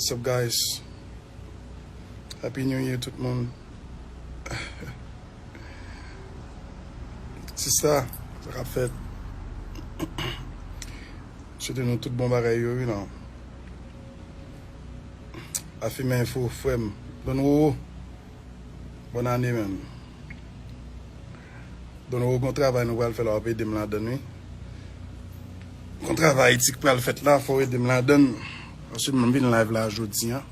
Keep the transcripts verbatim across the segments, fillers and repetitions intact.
What's up, guys? Happy New Year, tout moun. Sista, sa k ap fèt? Swete nou tout bon bagay yo, wi, non. Afime Enfo, frè m. Don Roro, bòn ane, menm. Don Roro, gon travay nou pral fè la, w ap ede m ladann, wi. Gon travay Ayiti k pral fèt la, fò w ede m ladann. Paske m vin live la jodi a.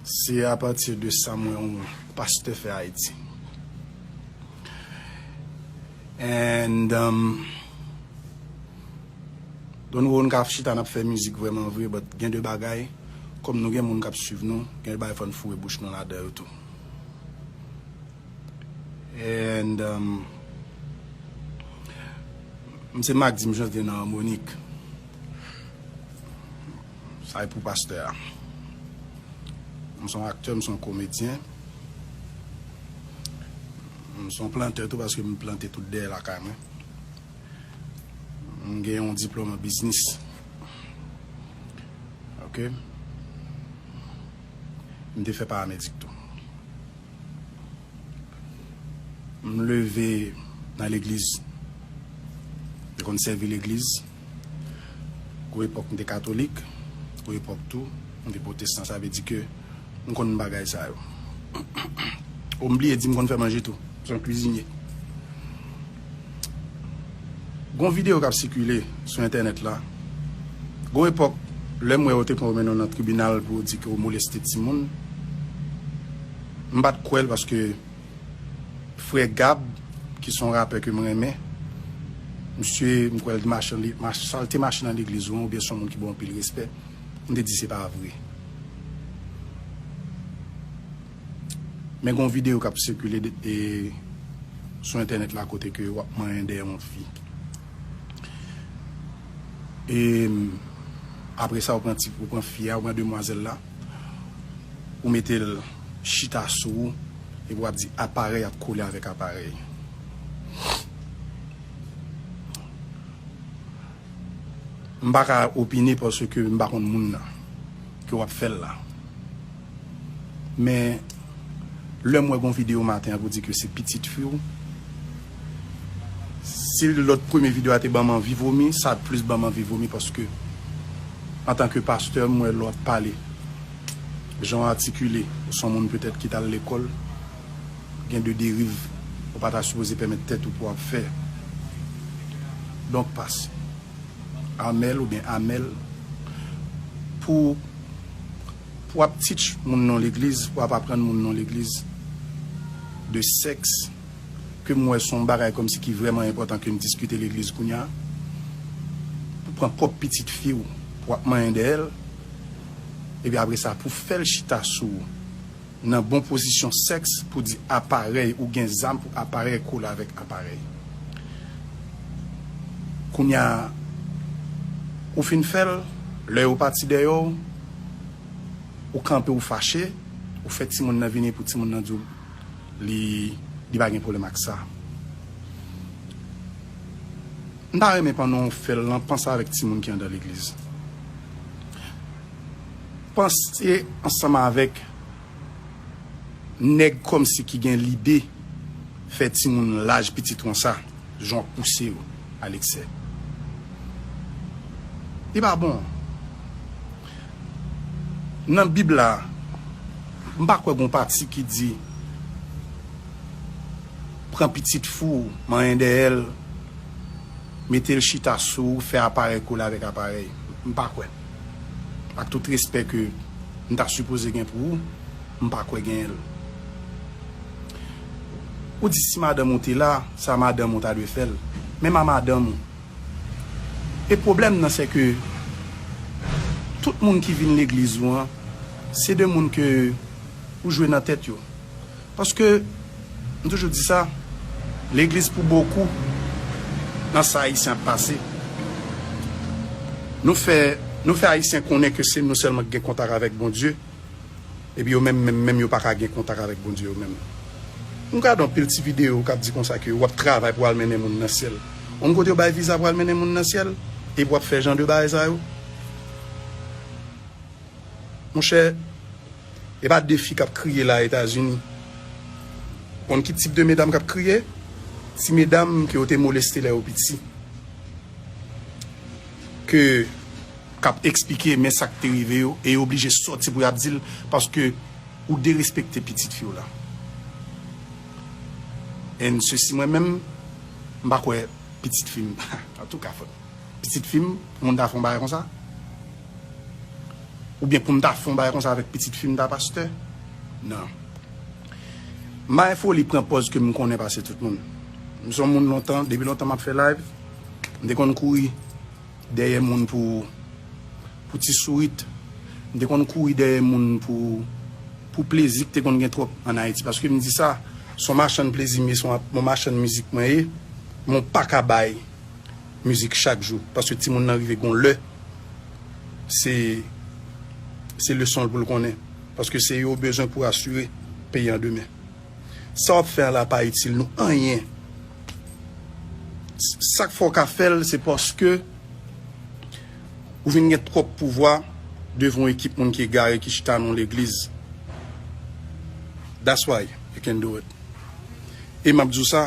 Se apati de sa m wè yon pastè fè Ayiti. And, um, Don Roro, n ka ap chita, n ap fè mizik vrèman vre, but gen de bagay, kòm nou gen moun k ap swiv nou, gen de bagay fò n foure bouch nou ladan yo tou. And, um, m se Mac, di m chante nan Harmonik. Sa e pou pastè a. M se yon aktè, m se yon komedyen. M se yon plantè tou, paske m plante tout dèyè lakay mwen. M gen yon diplòm an biznis. Ok. M te fè paramedik tou. M leve nan legliz. M te konn sèvi legliz. Gon epòk m te katolik. Gon epòk tou, m te pwotestan. Sa vle di ke m konn bagay sa yo. O, m bliye di m konn fè manje tou. M se yon kwizinye. Gon videyo k ap sikile sou entènèt la. Gon epòk, lè m wè yo te pran w mennen w nan tribinal pou yo di ke w moleste timoun, m pa t kwè l paske frè Gab, ki se yon rapè ke m renmen, misye, m kwè l te mache nan le-, mach-, sa l te mache nan legliz ou, oubyen se yon moun ki ba w anpil respè, m te di se pa vre. Men gon videyo k ap sikile de, e, sou entènèt la kote ke w ap manyen dèyè yon fi. E, apre sa, ou pran ti, ou pran fi a, ou pran demwazèl la, ou mete l chita sou ou, epi w ap di aparèy ap kole avèk aparèy. M pa ka opine paske m pa konn moun nan ke w ap fè l la. Men, lè m wè gon videyo maten an pou di ke se pitit fi w, si lòt premye videyo a te ban m anvi vomi, sa plis ban m anvi vomi paske, antanke pastè, m wè lè w ap pale, jan w atikile, ou se yon moun petèt ki t al lekòl, gen de deriv ou pa ta sipoze pèmèt tèt ou pou w ap fè. Donk, pase. Amèl oubyen Amèl, pou, pou w ap teach moun nan legliz, pou w ap aprann moun nan legliz de sèks, ke m wè se yon bagay kòmsi ki vrèman enpòtan ke n diskite legliz kounye a, pou pran pwòp pitit fi w, pou w ap manyen dèyè l, epi apre sa, pou fè l chita sou ou, nan bon pozisyon sèks pou di aparèy, ou gen zam pou aparèy kole avèk aparèy. Kounye a, ou fin fè l, lè yo pati dèyè w, ou kanpe, ou fache, ou fè timoun nan vini pou timoun nan di w li, li pa gen pwoblèm ak sa. M ta renmen pandan w fè l lan, panse avèk timoun ki anndan legliz. Panse ansanm avèk nèg kòmsi ki gen lide fè timoun laj pitit ou an sa, jan w ap pouse yo a leksè. Li pa bon. Nan Bib la, m pa kwè gon pati ki di pran pitit fi w, manyen dèyè l, mete l chita sou ou, fè aparèy kole avèk aparèy. M pa kwè. Ak tout respè ke m ta sipoze gen pou ou, m pa kwè genyen l. Ou di si madanm ou te la, sa madanm ou ta dwe fè l. Menm a madanm ou. E pwoblèm nan, se ke tout moun ki vin legliz ou an, se de moun ke ou jwe nan tèt yo. Paske, m toujou di sa, legliz pou bokou nan sa Ayisyen ap pase. Nou fè, nou fè Ayisyen konnen ke se nou sèlman ki gen kontak avèk Bondye, epi yo menm, menm, menm yo pa ka gen kontak avèk Bondye yo menm. M gade anpil ti videyo k ap di konsa ke w ap travay pou al mennen moun nan syèl. Yon kote yo bay viza pou al mennen moun nan syèl, epi w ap fè jan de bagay sa yo. Monchè, e pa de fi k ap kriye la Etazini. Konn ki tip de medam k ap kriye? Ti medam ke yo te moleste lè yo piti. Ke k ap eksplike men sa k te rive yo, e yo oblije sòti pou y ap di l, paske ou derespekte pitit fi w la. And sesi mwen menm, m pa kwè pitit fi m. Antouka, fò pitit fi m, moun ta fè yon bagay konsa? Oubyen pou m ta fè yon bagay konsa avèk pitit fi m ta pastè? Non. M pa gen foli pran pòz ke m konnen pase tout moun. M se yon moun lontan, depi lontan m ap fè live, m te konn kouri dèyè moun pou, pou ti sourit. M te konn kouri dèyè moun pou, pou plezi ki te konn gen twòp ann Ayiti. Paske m di sa, se yon machann plezi m ye, se yon, yon machann mizik mwen ye, men w pa ka bay mizik chak jou. Paske timoun nan rive gon lè, se, se leson l pou l konnen. Paske se yo w bezwen pou asire peyi an demen. Sa w ap fè a la pa itil nou anyen. S-, sa k fè w ka fè l, se paske ou vin gen twòp pouvwa devan yon ekip moun ki egare ki chita nan yon legliz. That's why you can do it. E m ap di w sa,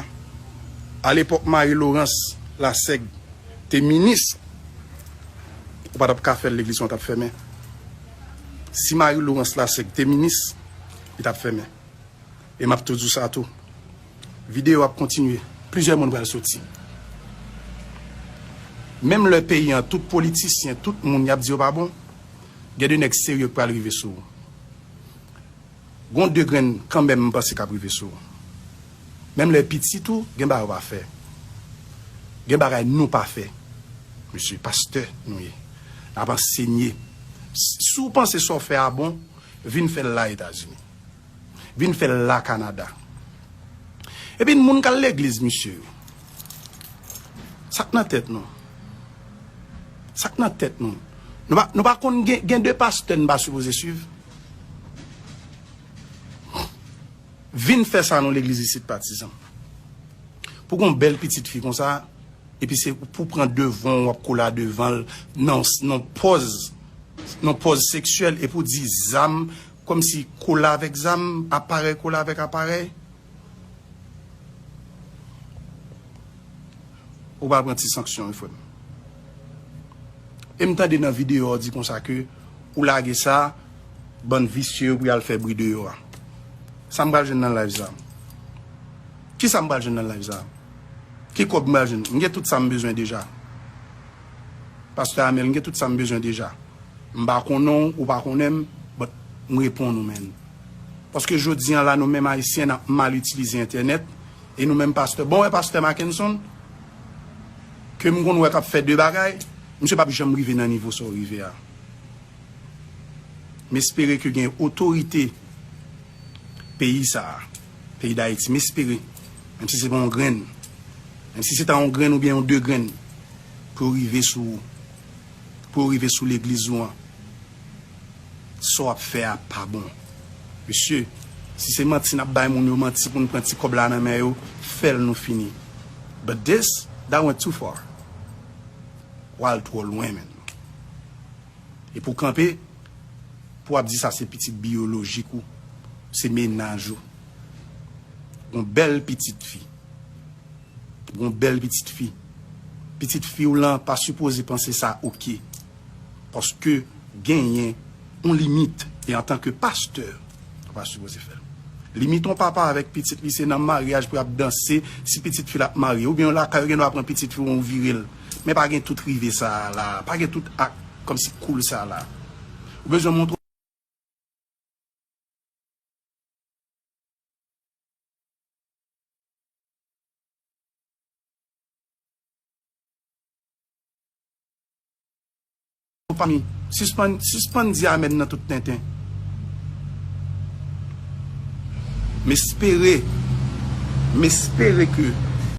alepòk Marie Laurence Lasèg te minis, ou pa t ap ka fè l, legliz lan t ap fèmen. Si Marie Laurence Lasèg te minis, li t ap fèmen. E m ap tou di w sa tou. Videyo ap kontinye. Plizyè moun pral soti. Menm lè peyi an, tout politisyen, tout moun, y ap di yo pa bon, gen de nèg serye k pral rive sou ou. Gon de grenn kanmenm m panse k ap rive sou ou. Menm lè pitit ou, gen bagay ou pa fè. Gen bagay nou pa fè. Mesye, pastè nou ye. N ap ansenye. Si, si w panse sa w fè a bon, vin fè l la Etazini. Vin fè l la Kanada. Epi moun k al legliz, mesye yo. Sa k nan tèt nou? Sa k nan tèt nou? Nou pa, nou pa konn gen, gen de pastè n pa sipoze swiv? Vin fè sa nan legliz isit, patizan. Pou gon bèl pitit fi konsa, epi se pou pran devan w, w ap kola devan l, nan, nan pòz, nan pòz seksyèl, epi w di zam, kòmsi kola avèk zam, aparèy kola avèk aparèy. Ou pral pran ti sanksyon, wi, frè m. E m tande nan videyo a w di konsa ke ou lage sa, bann visye yo pou y al fè bri deyò a. Sa m pral jwenn nan live sa? Kisa m pral jwenn nan live sa? Ki kòb m pral jwenn? M gen tout sa m bezwen deja. Pastè Amel, m gen tout sa m bezwen deja. M pa konnen w, ou pa konnen m, but m reponn ou, man. Paske jodi a la, nou menm Ayisyen, n ap mal itilize entènèt, e nou menm pastè. Bon, wè pastè Mackenson, ke m konn wè k ap fè de bagay, misye p ap janm rive nan nivo sa w rive a. M espere ke gen otorite peyi sa a, peyi Dayiti, m espere, menm si se pa yon grenn, menm si se ta yon grenn oubyen yon de grenn, pou yo rive sou, pou yo rive sou legliz ou an. Sa w ap fè a pa bon. Mesye, si se manti n ap bay moun yo manti pou n pran ti kòb la nan men yo, fè l nou fini. But this, that went too far. W al twò lwen, menm. E pou kanpe, pou w ap di sa se pitit biyolojik ou, se mennaj ou. Gon bèl pitit fi. Gon bèl pitit fi. Pitit fi w lan pa sipoze panse sa oke. Paske genyen yon limit. E antanke pastè, ou pa sipoze fè l. Limit yon papa avèk pitit li, se nan maryaj pou y ap danse, si pitit fi l ap marye. Oubyen yon lakay, ou gen dwa pran pitit fi w, ou vire l. Men pa gen tout rive sa a la. Pa gen tout ak kòmsi cool sa a la. Ou bezwen montre Pami, sispann, sispann di amèn nan tout tenten. M espere, m espere ke